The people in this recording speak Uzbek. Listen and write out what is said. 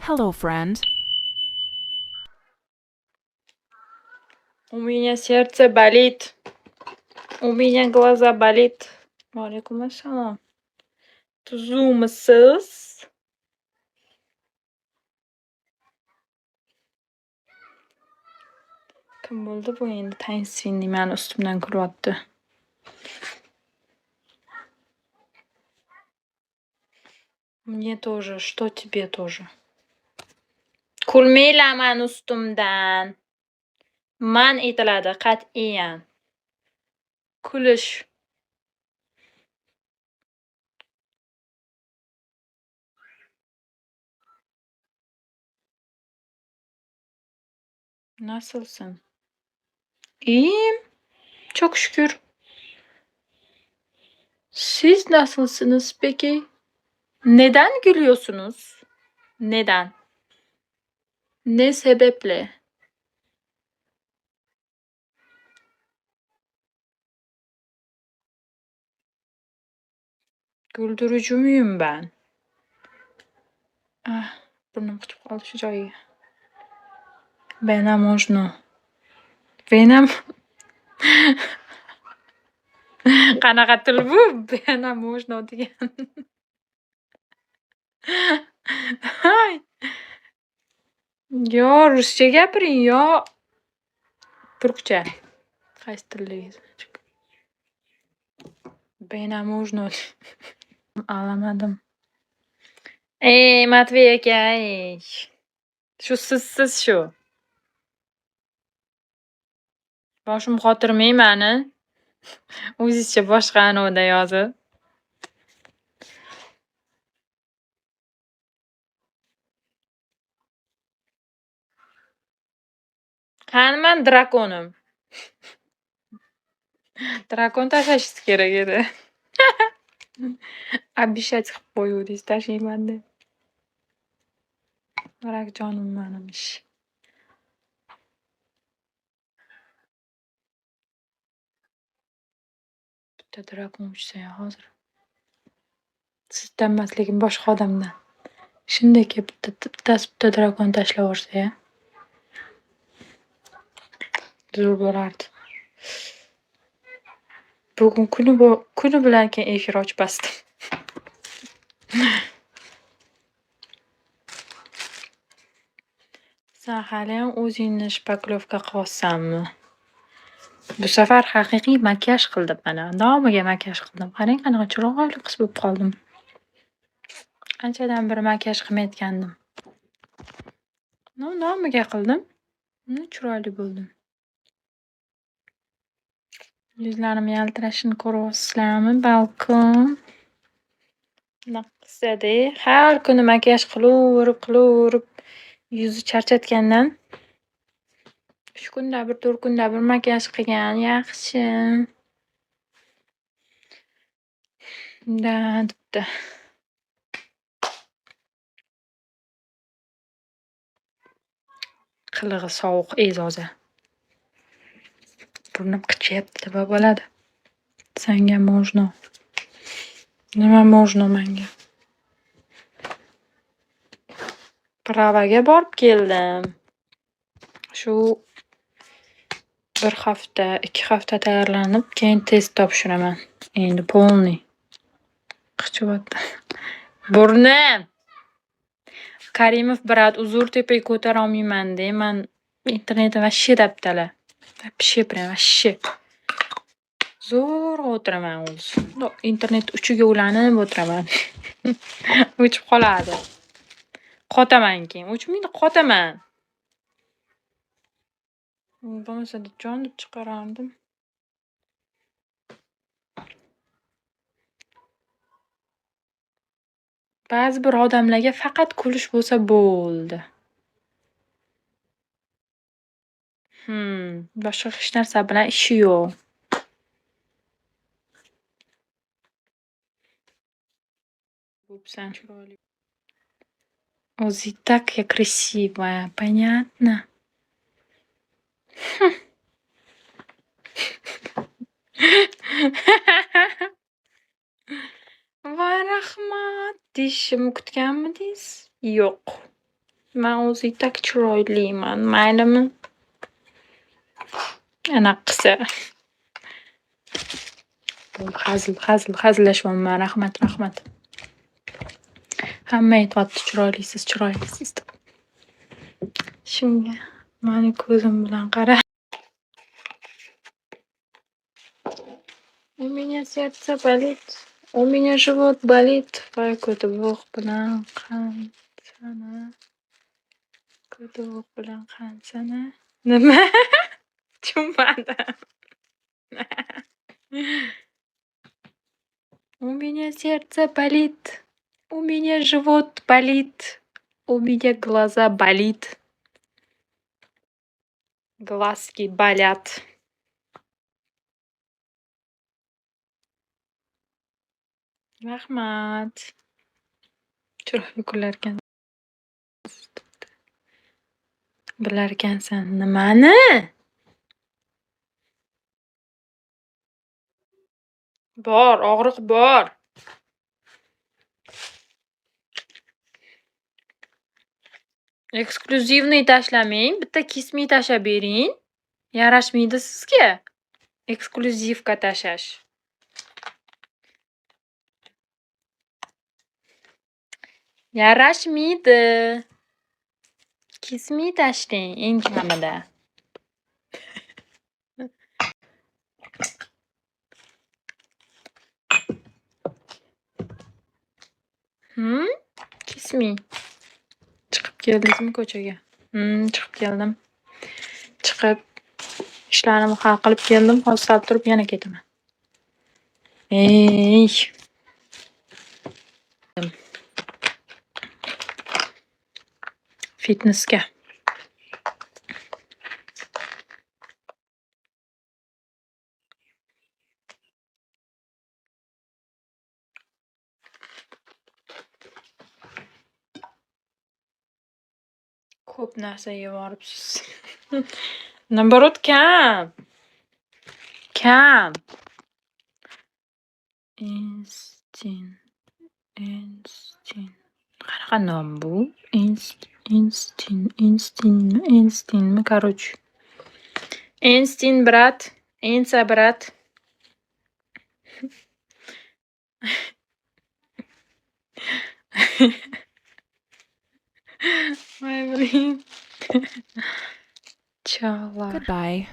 Hello, friend. У меня сердце болит. У меня глаза болит. Vaalaykum assalom. Tuzukmisiz? Kim bo'ldi bu endi таинственный mani ustimdan kulyapti? Мне тоже. Что тебе тоже? Kulmanglar mani ustimdan. Man etiladi qat'iyan. Kulish. Nasılsın? İyiyim. Çok şükür. Siz nasılsınız peki? Neden gülüyorsunuz? Neden? Ne sebeple? Güldürücü müyüm ben? Ah, burnim qichib qoldi shu joyiga. Bena можно. Benam qanaqa til bu? Bena можно degan. Hay. Yo ruscha gapiring, yo turkcha. Qaysi tilligingiz. Bena можно. Anlamadim. Ey, Matvey aka, ey. Shu sizsiz shu. Boshim qotirmang mani. O'zizcha boshqa anovda yozib. Qani mani drakonim? Drakon tashlashingiz kerak edi. Обещать qilib qo'yuvdingiz tashlayman deb. Rak jonim manimish. Bitta drakon uchsa-ya hozir. Sizdan emas, lekin boshqa odamdan. Shunday kelib bitta bittasi bitta drakon tashlab yuborsa-ya. Zo'r bo'lardi. Bugun kuni bilan keyin efir ochmasdim. San haliyam o'zingni шпаклёвка qilyapsanmi? Bu safar haqiqiy makiyaj qildim mana. Nomiga makiyaj qildim. Qarang, qanaqa chiroyli qiz bo'lib qoldim. Anchadan beri makiyaj qilmayotgandim. Ну, nomiga qildim. Chiroyli bo'ldim. Yuzlarim yaltirashini ko'ryapsizlarmi balkim? Bunaqa qilsa-da, har kuni makiyaj qilaverib, qilaverib yuzni charchatgandan uch kunda bir, to'rt kunda bir makiyaj qilgan yaxshi. Да, debdi. Qilig'i sovuq E'zoza. Burnim qichiyapti, nima bo'ladi? Sanga можно. Nima можно manga? Права ga borib keldim. Shu bir hafta, 2 hafta tayyorlanib, keyin test topshiraman. Endi полный. Qichiyapti. Burnim! Karimov брат, uzr, tepaga ko'tarolmayman-da. Man internetim вообще dabdala. Вообще прям вообще. Zo'rg'a o'tiraman o'zi. Mundoq internet uchiga ulanib o'tiraman. O'chib qoladi. Qotaman keyin. O'chmaydi, qotaman. Bo'lmasa jon deb chiqarardim. Ba'zi bir odamlarga faqat kulish bo'lsa bo'ldi. Boshqa hech narsa bilan ishi yo'q. Bo'psan chiroyli. O'zi и так я красивая, понятно? Voy, rahmat deyishimni kutganmidingiz? Yo'q. Man o'zi и так chiroyliman, maylimi? Anaqa qilsa. Hazil, hazil, hazillashyapman. Rahmat, rahmat. Hamma aytyapti chiroylisiz, chiroylisiz deb. Shunga mani ko'zim bilan qara. У меня сердце болит, у меня живот болит. Voy ko'tibo'g' bilan qansana. Ko'tibo'g' bilan qansana. Nima? Tushunmadim. У меня сердце болит, у меня живот болит, у меня глаза болит. Глазки болят. Rahmat. Chiroyli kularkansiz debdi. Bilarkansan nimani? Bor, og'riq bor. Эксклюзивный tashlamang, bitta kiss me tashlab bering. Yarashmaydi sizga эксклюзивка tashlash. Yarashmaydi. Kiss me tashlang eng kamida. Kiss me. Chiqib keldingizmi ko'chaga? Chiqib keldim. Chiqib, ishlarimni hal qilib keldim. Hozir sal turib yana ketaman. Ey! Fitnessga. Ko'p narsa yevoribsiz. Наоборот, kam. Kam. Instin, Instin. Qanaqa nom bu? Instin, Instinmi, Instinmi, короче. Instin, брат, Insa, брат. Voy, блин. Chog'lar. Goodbye.